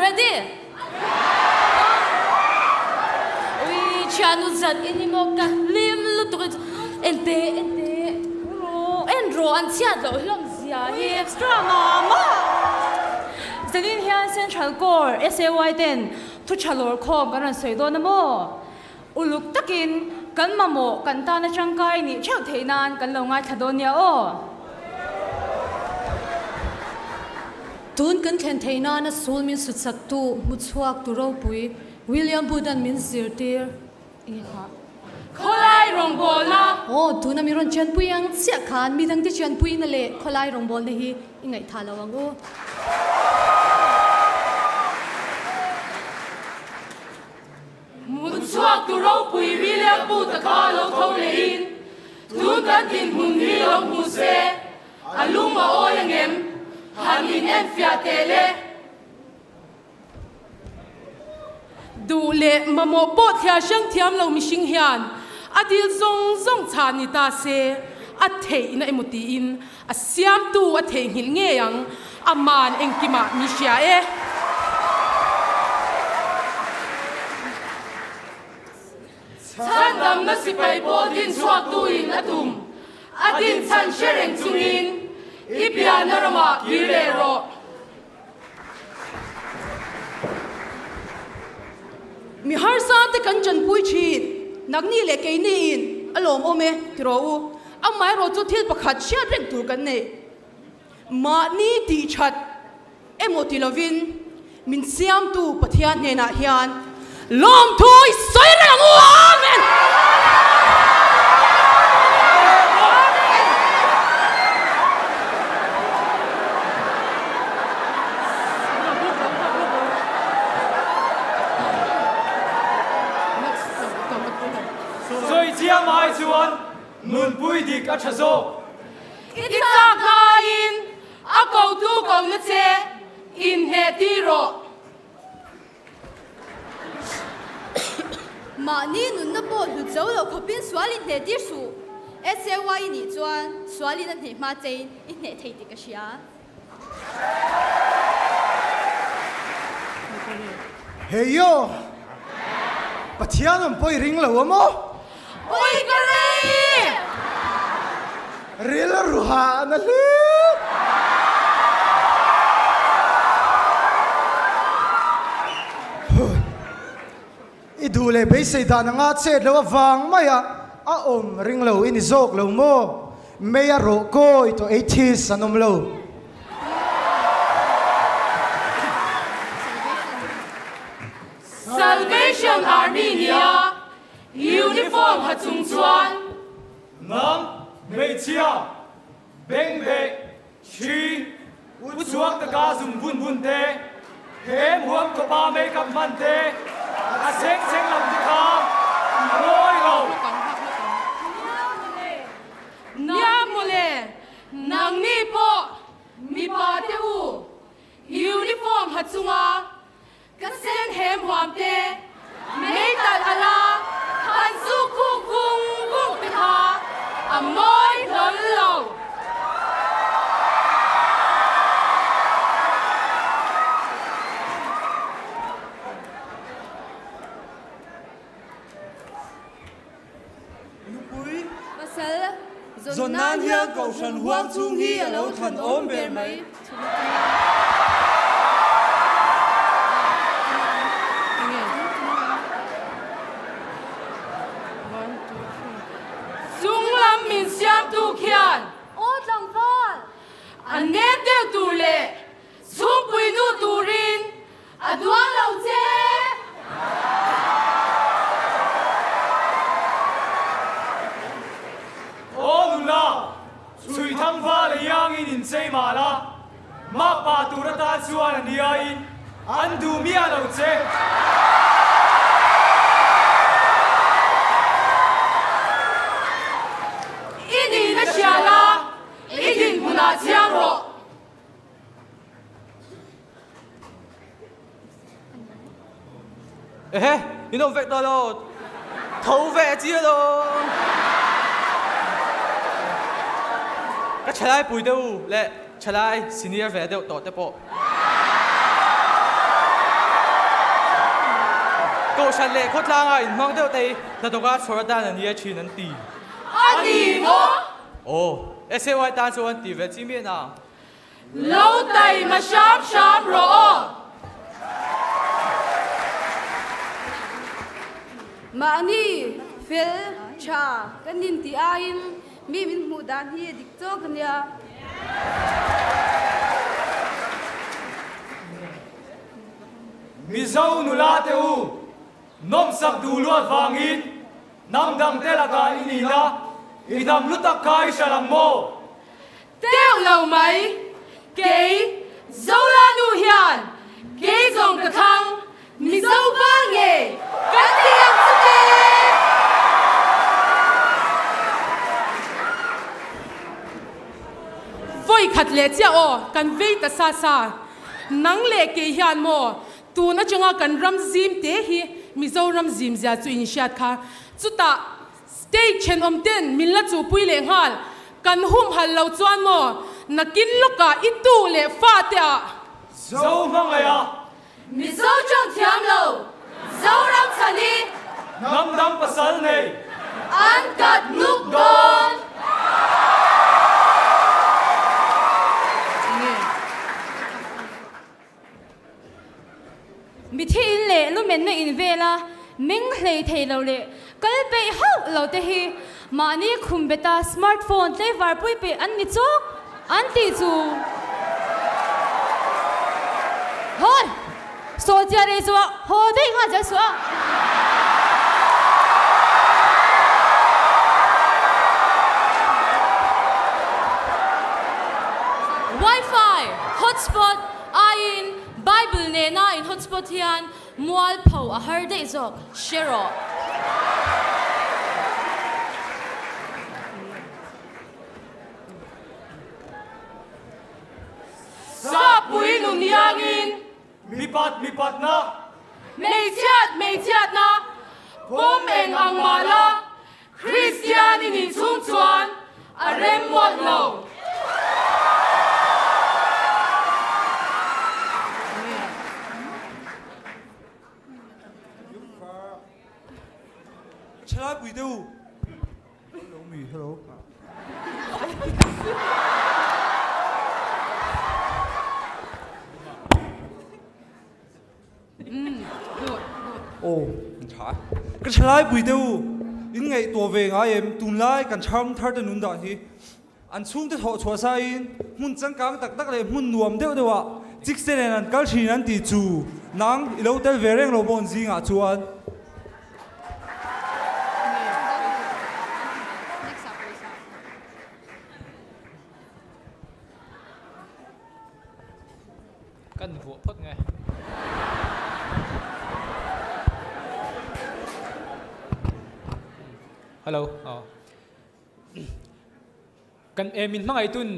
ready? Ui thianu zat in i maw ka hlim lutuk hi chu en teh en teh en rawh an chhiat loh hlawm zia hi. Ui extra mama! Zanin hian Central Corps SAY ten thu tha lawr khawm kan rawn sawi dawn a maw? Uluk takin kan mamawh kan tana tangkai nih theuh theih nan kan lo ngaithla dawn nia aw. Tun kan thlen theih nana sul min sutsaktu hmuchhuak tu ropui William Booth-a'n min zirtir eng kha. Khawlai rawngbawlna. Aw, tuna mi rawn chianpui ang chiah khan midangte chianpuina leh khawlai rawngbawlna hi i ngaihthah lo ang u. Hmun chhuak tu ropui William Booth-a kha lo tho lehin tun kan dinhmun hi lo hmu se, a lung a awi angem? Han in enfiah teh le. Duh leh mamawh pawh thliar hrang thiam lo mihring hian a dil zawng zawng chhan ni ta se, a theihna emaw tiin A siamtu a theihnghilh ngei ang, aman engkimah mi hria e. Chhandamna sipai pawl din chhuaktuin a tum, a din chhan hre reng chungin i pianna ramah kir leh rawh. Mi harsa te kan chanpui thin, nangni leh keini in a lawmawm e ti rawh u. Amaherawh chu thil pakhat hriat reng tur kan nei. Mahni tih that emaw ti lovin min siamtu Pathian hnenah hian lawmthu i sawi reng ang u. Amen! Sawi chiam ai chuan nunpui dik a tha zawk. I chak laiin a kotu kohna che inhneh tir rawh. Mahni nunna pawh hlut zo loh khawpin sual in hneh tir suh. SAY i nih chuan sualin a hneh hma chein i hneh thei tih ka hria. Heio! Pathian awm pawh i ring lo a maw? Pawi ka rei! Rilru hah na hle. I duh leh beisei dan anga chet lo avang mai a a awm ring lo i ni zawk lo maw? Mei a rawh kawi tawh atheist an awm lo. Salvation Army nia Uniform ha chung chuan. Nang, hmeichhia, beng leh hri, u chhuak taka zum bun bun te, he muam tawpa makeup hman te, a cheng cheng lam te kha a mawi lo. Nia mawle, nangni pawh mipa te u, uniform ha chunga Ka sen hem huam te, meitalh a la, han zuk khuk vung vung te kha a mawi hlawl lo. Nupui. Pasal Zawn zawn nan nan hian hian Kohhran Kohhran huang huang chhung chhung hi hi a a lo lo thlan thlan awm awm ber ber mai. mai. Chung lam min siamtu khian. Aw tlangval! A nem deuh tur leh chhungpui nu turin A duang lo che! Aw nula, chhui thangva leh iangin inchei mah la, makpa tur atan chuan a niaiin an duh miah lo che. I nihna hria la, i dinhmunah chiang rawh. Ehe, in awm vek ta lo, tho ve chi a lo. Ka thalai pui deuh leh thalai senior ve deuh tawh te pawh. Kohhran leh khawtlanga inhmang deuh te hi hnathawka chhawr atan an ia thin an ti. A ni maw? Aw, SAY tan chuan ti ve chi miah na. Lo taima hram hram rawh aw. Mahni fel tha kan intih aiin mi min hmuh dan hi a dik chawk a nia. Mizo nula te u, nawmsak duh luat vangin hnam dang te lakah i nihna i dam lutak kha i hre lang maw? Teuh lo mai, kei Zola nu hian kei zawng ka thlang Mizo val nge kan ti ang chu le? Vawi khat leh chiah aw, kan vei ta sa sa. Nang leh kei hian maw tun atanga kan ram zim te hi Mizoram zim zia chu in hriat kha. Chutah state thenawm ten min la chuhpui leh nghal. Kan humhalh lo chuan maw nakin lawkah i tu leh fa te ah. Zo hmangaih a. Mizo tawng thiam lo, Zoram chhan hi. Hnam dang pasal nei. An kat nuk dawn. Mithi in leh lumenna in vela meng hlei thei lo leh kal peih hauh lo te hi mahni khum beta smartphone tlaivar pui peih an ni chawk an tih chu. Hawi! Sawlchia rei chu a haw daih nghal zel suh a. Wifi hotspot aiin Bible nena in hotspot hian mualpho a har daih zawk hre rawh. Sapui nun hiangin. Mipat mipatna. Hmeichhiat hmeichhiatna pawm eng ang mah la, Kristian i nih chhung chuan a rem mawlh lo. Thalai pui te u. Hello mi hello. Aw tha ka thalai pui te u in ngaihtuah ve ngai em tunlai kan chhang thar te nun dan hi an chhungte thawh chhuah sa in hmun changkang tak tak leh hmun nuam deuh deuh ah chikse nen an kal thin an tih chu nang i lo tel ve reng lo maw an zingah chuan. Kan vuah phawt nge. Hello. Oh. Kan e min hmangaih tun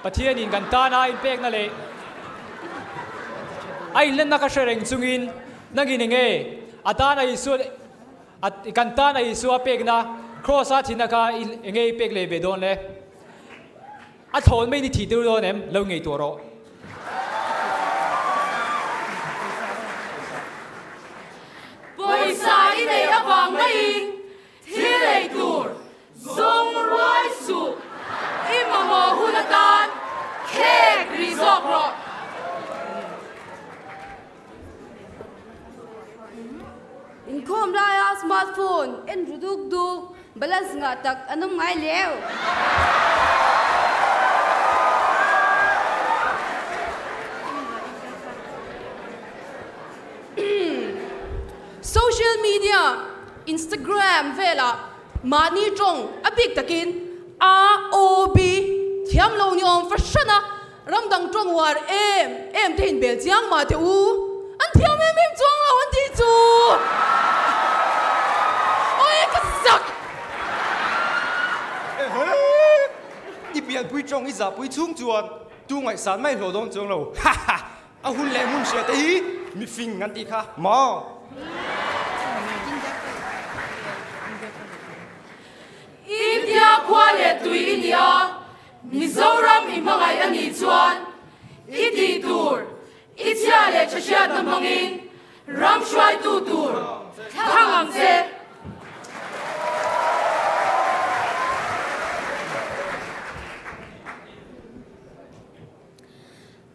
Pathian in kan tana in pekna leh a inlenna ka hre reng chungin nangin enge a tana Isua kan tana Isua pekna Kross a thihna kha enge i pek leh ve dawn le? A thlawn mai ni thih tir dawn em? Lo ngei tuah rawh. Pawisa i neih avang maiin thil ei tur zawng ruai suh. I mamawh hun atan khek rih zawk rawh. Inkhawm laia smartphone en ru duk duk balance ngah tak an awm ngai leu. Social media, Instagram velah mahni tawng a bik takin A, O, B thiam lo ni awm fahran a, Ram dang tawng uar em em te in bel chiang mah teh u, an thiam em em chuang lo an tih chu. Awi ka zak! Ehe! I pianpui tawng i zahpui chhung chuan tu ngaihsan mai hlawh dawn chuang lo. Haha! A hun leh hmun hria te hi mifing an tih kha maw? India khua leh tui i nia, Mizoram i hmangaih a nih chuan i tih tur, i chhia leh tha hriatna hmangin ram hruaitu tur Thlang ang che.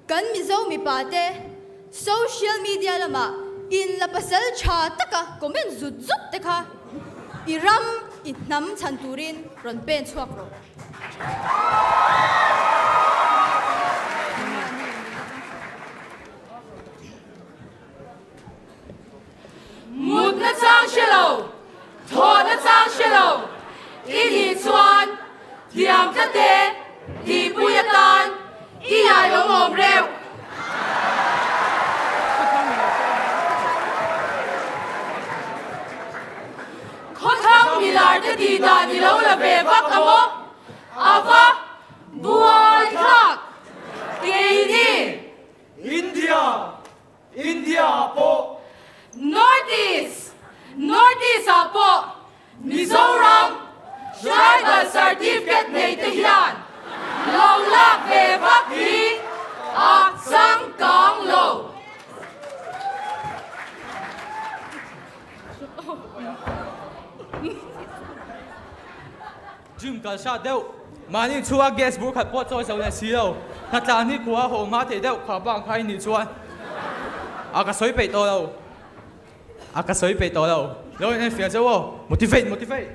Kan Mizo mipa te social media lamah in la pasal tha taka comment zut zut te kha i ram i hnam chhan turin rawn pen chhuak rawh. Mut na chang hre lo, thaw na chang hre lo i nih chuan thiam tlate tihpui atan i iai lo awm reuh. Khawthlang milar te tih dan i lo la ve vak a maw? A va buai thlak keini. India India ah pawh. North East, North East ah pawh Mizoram Tribal Certificate nei te hian lo lak ve vak hi a changkang lo. Gym kal hrat deuh. Mahni chhunga gas bur khat pawh chawi zo leh si lo. Hnatlang hi khua haw hma thei deuh kha bang kha i nih chuan a ka sawi peih tawh lo. A ka sawi peih tawh lo. Lo in enfiah cheu aw. Motivate motivate.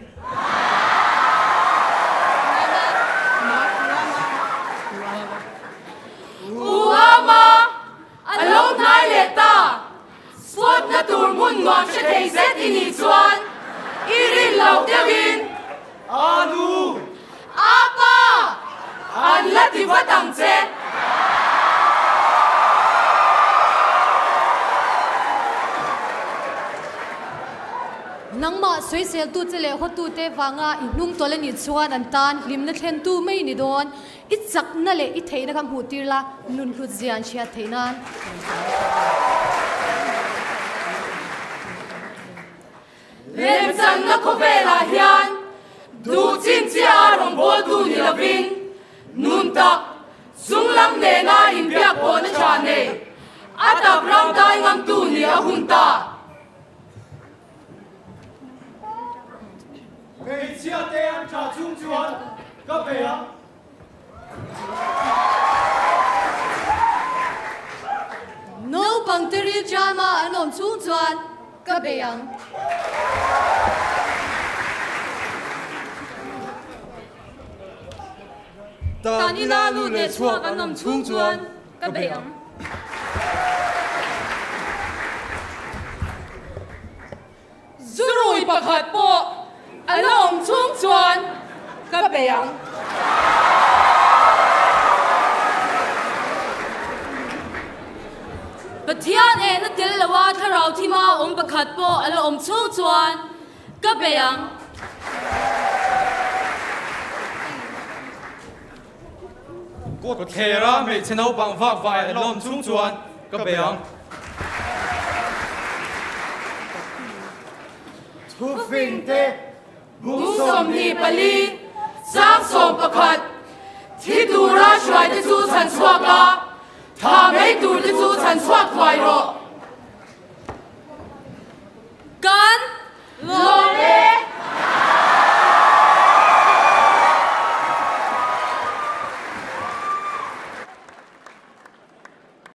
U Ama a lo hnai leh ta. Spot na tur hmun nuam hre thei zet i nih chuan i rin loh deuhin. A nu! A pa! An la ti vat ang che. Nangmah sawiseltu che leh hawtute vanga i hnung tawlh a nih chuan an tan hlimna thlentu mai ni dawn. I chakna leh i theihna kha hmuh tir la, nun hlut zia an hriat theih nan. Remchanna khawvelah hian duh chin chiah a rawngbawltu ni lovin nun tak chunglam nena inbiak pawhna tha nei a tak ram dai ngamtu nih a hun ta. Hmeichhia te an tha chung chuan ka bei ang. Naupang te ril drama an awm chung chuan ka bei ang. Tan ina lut leh chhuak an awm chung chuan ka bei ang. Zurui pakhat pawh a la awm chhung chuan ka bei ang. Pathian ehna tel loa thlarau thima awm pakhat pawh a la awm chhung chuan ka bei ang. Kawtthler a hmeichhe naupang vak vai an lawm chung chuan ka bei ang. Thufing te Bung 24, chang 11, Thi tura hruai te chu chhan chhuak a, tha mai tur te chu chhan chhuak thuai rawh. Kan lawm.